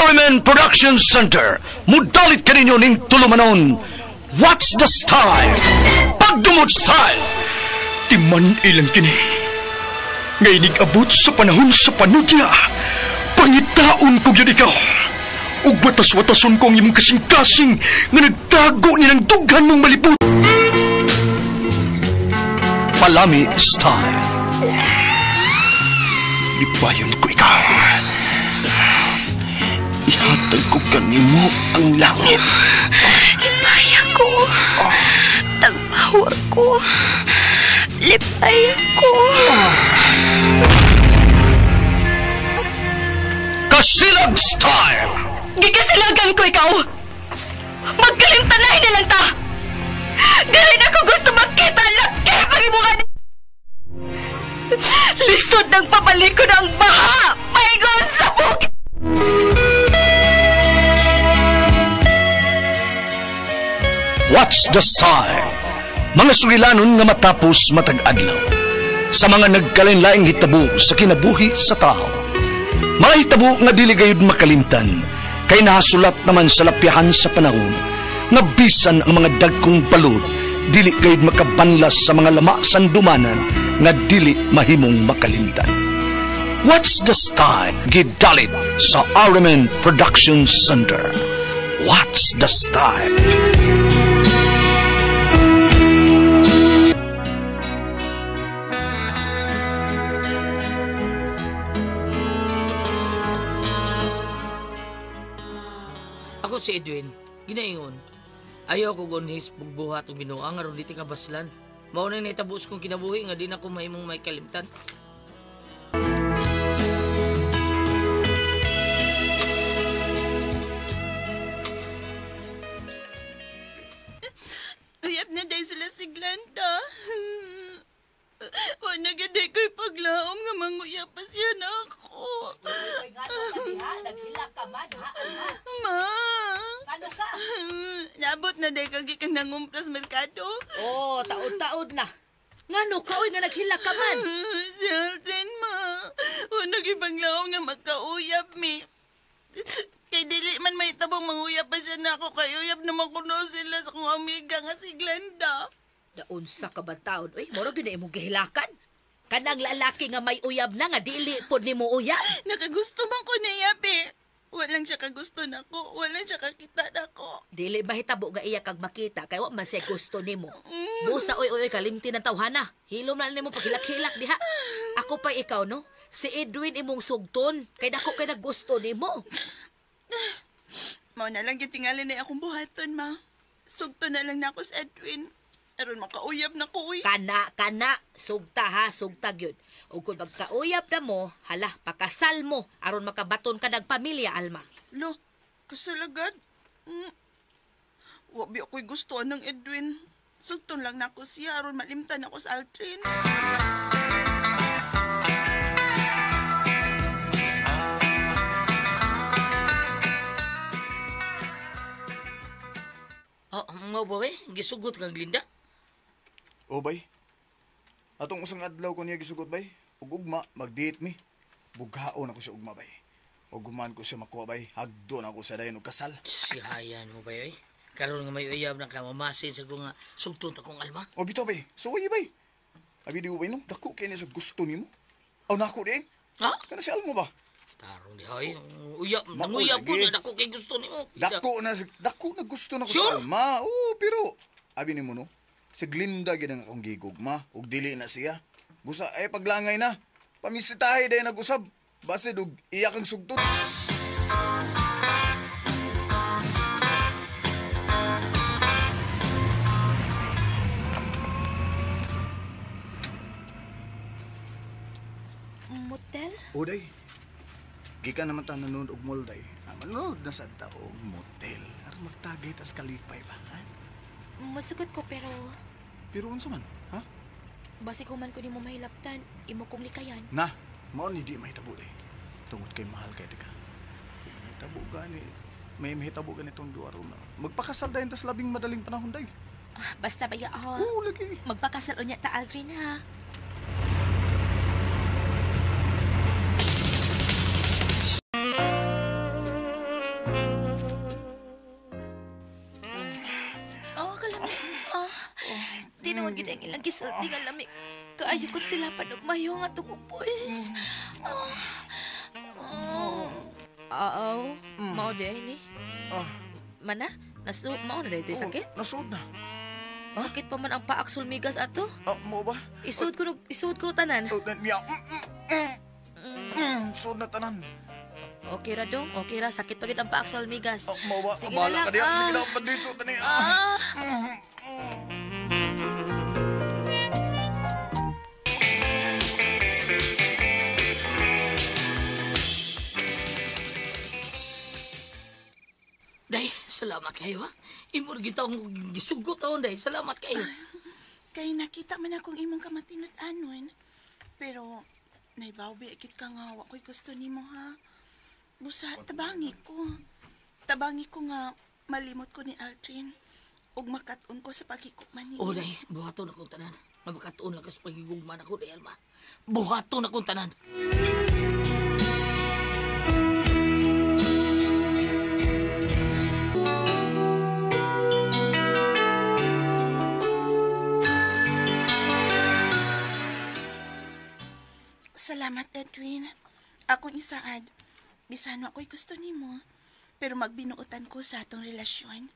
RMN Production Center, mudalit kaninyo ning tulumanon. What's the style? Pagdumot style! Timan ilang kini. Ngay abot sa panahon sa panudya, pangitaon ko yun ikaw. Ug watas-watason ko ang imong kasing-kasing nga nagtago ni ng dughan mong maliput. Palami style. Lipayon ko ikaw. Ihatag ko kanimo ang langit. Lipaya ko. Tagbawa ko. Lipaya ko. Kasilag style! Gikasilagan ko ikaw! Magkalimtanay nilang ta! Dili na ko gusto magkita laki pag-imungan! Lisod ng pabalik ko ng baha! Paingon sa bukid! What's the style? Mga sugilanon nga matapos matag-adlaw. Sa mga nagkalain-laing hitabo sa kinabuhi sa tao. Mga hitabo nga dili gayud makalimtan, kay nahasulat naman sa lapyahan sa panahon, nga bisan ang mga dagkong balod, dili gayud makabanlas sa mga lama sandumanan, nga dili mahimong makalimtan. What's the style? Gidalit sa RMN Production Center. What's the style? Ako si Edwin, ginaingon. Ayaw ko gunhis pugbuhat og binuang aron di ka baslan. Mao na nahitabo kong kinabuhi nga di na ko mahimong may kalimtan. Uyab na dahil sila si Glenda. Wala na gano'y ko'y paglaom nga manguyab pa siya na ako. Ma! Ano ka? Nabot na dahil kagi kang nangumpras merkado. Oo, oh, taod-taod na. Ngano ka, oy, nga naghilak ka man. Si Aldrin, ma. Wala na'y paglaom nga magkauyab, mi. Kay dili man may tabong manguyab pa siya na ako. Kay uyab naman kuno sila sa kong amiga nga si Glenda. Naunsa ka ba taon? Uy, moro gyud na imong gihilakan. Kanang lalaki nga may uyab na nga dili pod nimo uyab. Nakagusto man ko niya, be. Walang siya kagusto nako, walang siya kakita nako. Dili mahitabo nga iya kag makita kay wa man siya gusto nimo. Busa oy oy kalimti ng tawhana. Hilom na nimo paghilak-hilak diha. Ako pa ikaw no. Si Edwin imong sugton kay dako kay naggusto nimo. Mao na lang gitingali na akong buhaton, ma. Sugton na lang nako si Edwin. Aron makauyab na ko, uy. Kana, kana. Sugta ha, sugta gyud. Ug kung magkauyab na mo, hala, pakasal mo. Aron makabaton ka nagpamilya, Alma. Lo, kasal agad? Wa bi ako'y gusto ng Edwin. Sugton lang nako siya, aron malimtan ako sa Aldrin. Oh, mo ba, we? Gisugot kang Glinda? O, bay. Atong usang adlaw ko niya gisugot, bay. Ug ugma, mag-date mi. Bughaon ako sa ugma, bay. Ug human ko siya makuha, bay. Hagdo na ako sa dayon og kasal. Sihayan mo, bay, oy. Karon nga may uyab na ka, mamasin sa kong sugton ta kong alma. O, bitaw, bay. Suway, bay. Abi di bay, no? Dako kaya niya sa gusto nimo. Aw, nako di. Ha? Kana si Almo ba? Tarong di, hoy. Uyab, nanguyab ko na dako kay gusto nimo. Dako na gusto na ko sure? Sa Alma. Oo, pero abi nimo no. Si Glinda gid ang akong gigugma ug dili na siya. Busa ay paglangay na. Pamisitahe day nag-usab. Basid og iya kang sugton. Motel? Oday. Gikan naman ta nanood og mall day. Manood na sad ta og motel. Aron magtagay tas kalipay ba, ha? Masugot ko pero... Pero unsa man, ha? Basig human ko nimo mahilaptan, imo kong likayan. Na, mao ni di mahitabo day. Tungod kay mahal kay tika. Kung mahitabo gani, may mahitabo ganitong duwa ron na. Magpakasal dayon tas labing madaling panahon day. Basta ba ya, ha? Oo, lagi. Magpakasal unya ta Aldrin, ha? gid ang ilang gisulti nga lami. Kaayo kong tilapan og mayo nga atong upos. Oo, mao di ay ni. Mana? Mao na dito sakit? Nasuod na. Sakit pa man ang paak sulmigas ato. Mao ba? Isuod ko tanan. Suod na tanan. Okay ra dong, okay ra. Sakit pa gid ang paak sulmigas. Mao ba? Sige na lang. Sige na, padito tani. Day, salamat kayo ha. Imor gitaw gisugot taon, day. Salamat kayo. Kay nakita man akong imong kamatinut-anon. Pero naibaw biakit ka nga wa ko'y gusto nimo ha. Busa tabangi ko. Tabangi ko nga malimot ko ni Aldrin ug makat-on ko sa paghigugma nimo. Oh, day, buhaton akong tanan. Mamakatuon lang ka sa paghigugma nako, day, Alma. Buhaton akong tanan. Salamat, Edwin. Akong isaad. Bisan ako'y gusto nimo, pero magbinuotan ko sa atong relasyon.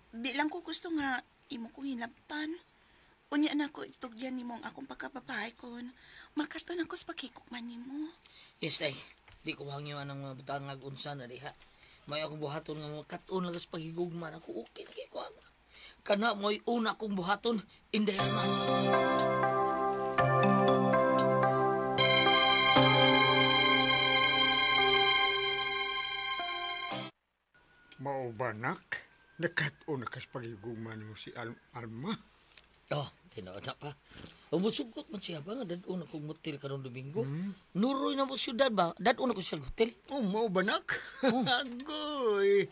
Di lang ko gusto nga imo kong hinabtan. Unya na ko itugyan nimo ang akong pagkababae kon makaton ako sa paghigugma nimo. Yes, day. Di ko hangyo anang mga butang nga unsa na diha. May akong buhaton nga makaton lang sa paghigugma nako. Okay na kay ko. Kana mo'y una kong buhaton, Inday Alma. Mao ba, nak? Nakat-o na kas paghigugma mo si Alma? Oh, tinuod na pa. Umusugot man siya ba nga dad-on akong motel karon Domingo. Nuroy na mo siyudad ba? Dad-on ako siya hotel. Oh, mao ba, nak? Agoy!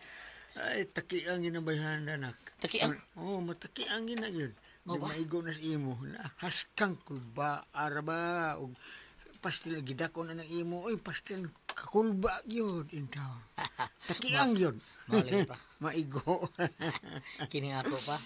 Ay, takiang ginabayhan, anak. Takiang? Oo, oh, matakiang gina yun. Mao ba? Maigo na sa imo. Haskang kulba, araba, og pastil gidako na ng imo. Oy, pastil kakulba yun, intaw. Takiang yun. Mao pa. Maigo. Kini ako pa.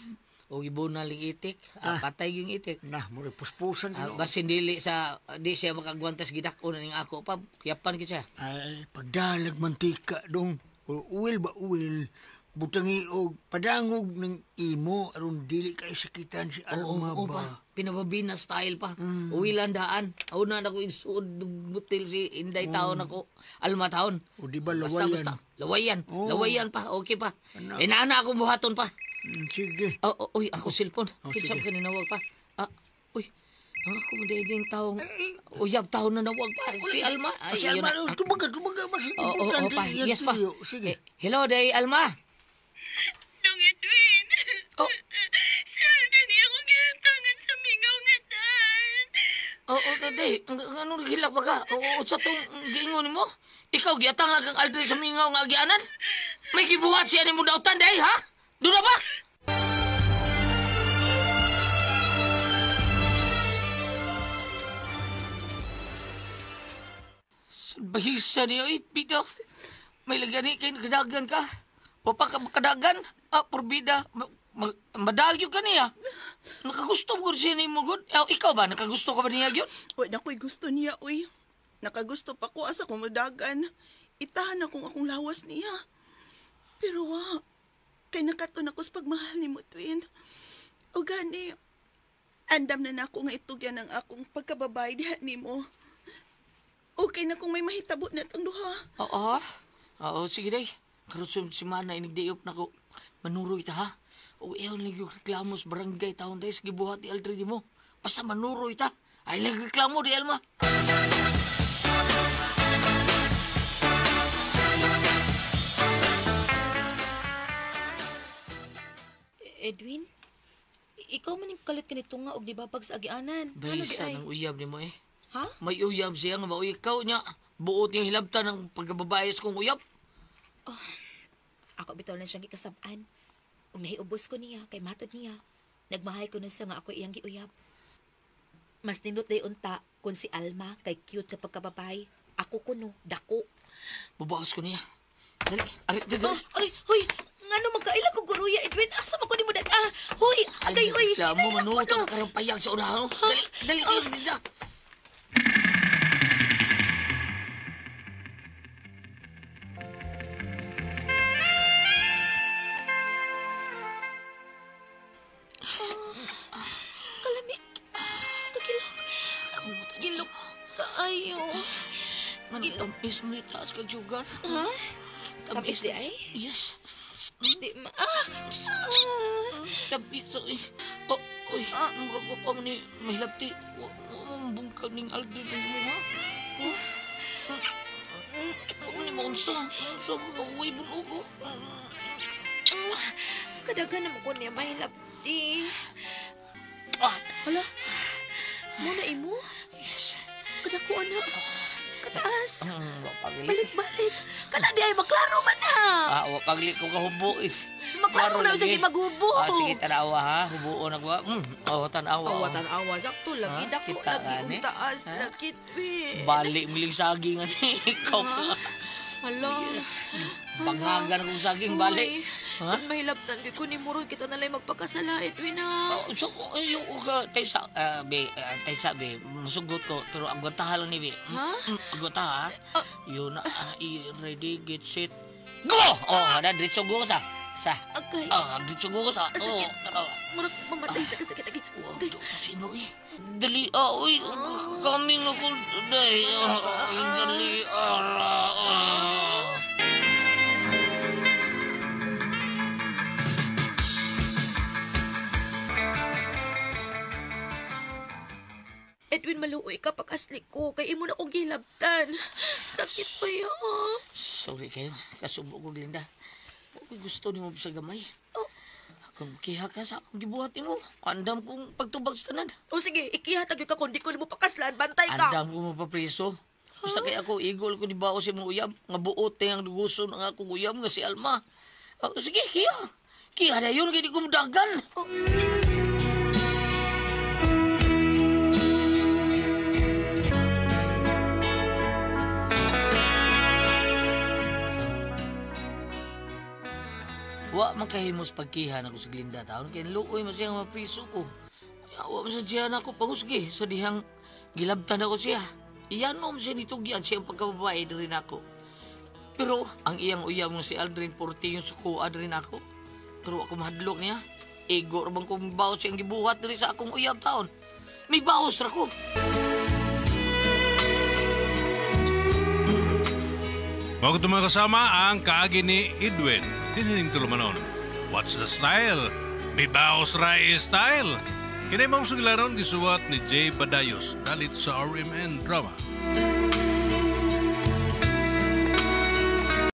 O ibuna ling itik. Patay yung itik. Nah, mura puspusan. Basin dili sa, di siya makagwantas gidako na ning ako pa. Kiyapan ki siya. Ay, pagdalag mantika dong. O uwil ba uwil? Butangi og padangog ng imo aron dili kay sakitan si Alma oo, ba. Pa. Pinababina style pa. Uwilan daan. Una na ko isuod butil si Inday taon ako. Alma taon. O di ba lawayan? Basta, basta. Lawayan. Oh. Lawayan pa. Okay pa. Inaana akong buhaton pa. Sige. Oh, uy, ako cellphone. Oh, Kitsap sige. ka ninawag pa. Ah, uy. Ang ako mo din taong uyab taon na nawag pa. Si Alma. Ay, si Alma. Tumaga, tumaga. Mas importante. Pa. Yes pa. Sige. Hello, day Alma. Dong Edwin. Oh. Si Aldrin niya akong gihatangan sa mingaw nga daan. Oo, day. Anong hilak ba ka? O, sa itong giingon mo? Ikaw, gihatangan kang Aldrin sa mingaw nga agianan? May gibuhat siya ni mo dautan, day, ha? Doon na ba? Bahisa niyo, eh, bida. May lagani kayo, kadagan ka. Wapa ka makadagan, porbida. Madagyo ka niya. Nakagusto mo siya ni mo, good. Ikaw ba, nakagusto ka ba niya, gyud? Uy, nako'y gusto niya, uy. Nakagusto pa ko asa kumudagan. Itahan akong akong lawas niya. Pero wa, kay nakaton ako sa pagmahal ni mo, twin. O gani, andam na nako nga itugyan ang akong pagkababay diha nimo. Okay na kung may mahitabo na itong duha. Oo. Oo, sige day. Karon sa simana, inigdayop na ko. Manuroy ta, ha? O iyaw lang yung reklamo sa barangay taon day sa gibuhat ni Aldrin mo. Basta manuroy ta. Ay lang reklamo di, Alma. Edwin, ikaw man yung kalit kanito nga og nibabag sa agianan. Baysa ng uyab ni mo eh. Ha? May uyab siya nga mauy ikaw niya. Buot niyang hilabtan ng pagkababae sa kong uyab. Oh, ako bitaw lang siyang gikasab-an. Ug nahiubos ko niya, kay matod niya. Nagmahay ko na siya nga ako iyang giuyab. Mas nindot day unta kung si Alma kay cute ka pagkababae. Ako kuno, dako. Bubaos ko niya. Dali, ari, dali. Oh, ay, hoy! Ngano magkaila ko guruya, Edwin? Asa man ko nimo dad? Ah, hoy, agay oy. Sa mo hinay lang ko, manuot no. ang karang payag sa unahan. Dali, dali kayo Glinda. Kalamit. Kagilok. Gilok kaayo. Ano, tamis mo ni taas kag sugar. Ha? Tamis di ay? Yes. Di ma... Ah! Ah! Tamis oy. Oh, oy, murag ko pa man ni mahilabti. Wa mo bungkag ning Aldrin mo ha. Oh. Wa man ni maunsa. Maunsa ko uy bunog ko. Kadagan naman ko niya mahilabti. Ah, Hala, mo na imo? yes. Kadako na. Kataas. Wa pagli. Balik-balik. Kana di ay maklaro man ha. Ah, wa pagli ko kahubo eh. Maklaro na lagi. sige maghubo. Ah, sige tanawa ha. Hubuon ako. Ha. Oh, tanawa. Awa tanawa sakto lagi Ha? dako Kita lagi gani? ug taas Ha? lagi be. Balik miling saging ani. Ikaw pa. Hala. Bangagan kong saging balik. Ha? Kung mahilabtan di ko ni Murod kita nalay magpakasala Edwin ha. Oh, so, ayo ka taysa be, taysa be, masugot ko pero agwataha lang ni be. Ha? Agwataha. Yun na, ready, get set. Go! Oh, na diretso go sa. Sa. Agay. Ah, diretso go sa. Oh, tara. Murag mamatay sa kasakit agi. Wow, ta si mo eh. Dali, ah, uy, coming na ko. Day, dali, ara, ah. Edwin maluoy ka pag asli ko kay imo na kong gilabtan. Sakit pa yun. Sorry kayo, kasubo ko, Glinda. Huwag gusto ni mo sa gamay. Oh. Kung kiha ka sa akong gibuhat nimo, andam kong pagtubag sa tanan. O sige, ikihatag ka kung di ko nimo pakaslan, bantay ka. Andam ko mapapriso. Basta kay ako, igol ko ni bao sa imong uyab, nga buot ang duguson ang akong uyab nga si Alma. Ah, sige, kiha. Kiha na yun, kaya di ko mudagan. Oh. Wa man kahimos pagkiha na ko sa Glinda taon kay luoy man siya nga mapriso ko. Wa man sa siya na ako pangusgi sa dihang gilabtan ako siya. Iyanom siya nitugyan siya ang pagkababae diri nako. Pero ang iyang uyab nga si Aldrin Porte yung sukuan rin ako. Pero ako mahadlok niya. Ego ra bang kung baos siyang gibuhat diri sa akong uyab taon. May baos ra ko. Mao mga kasama ang kaagi ni Edwin. Dinhining tulumanon. What's the style? May baos ra style. Kini mong sugilanon gisuwat ni Jay Badayos dalit sa RMN Drama.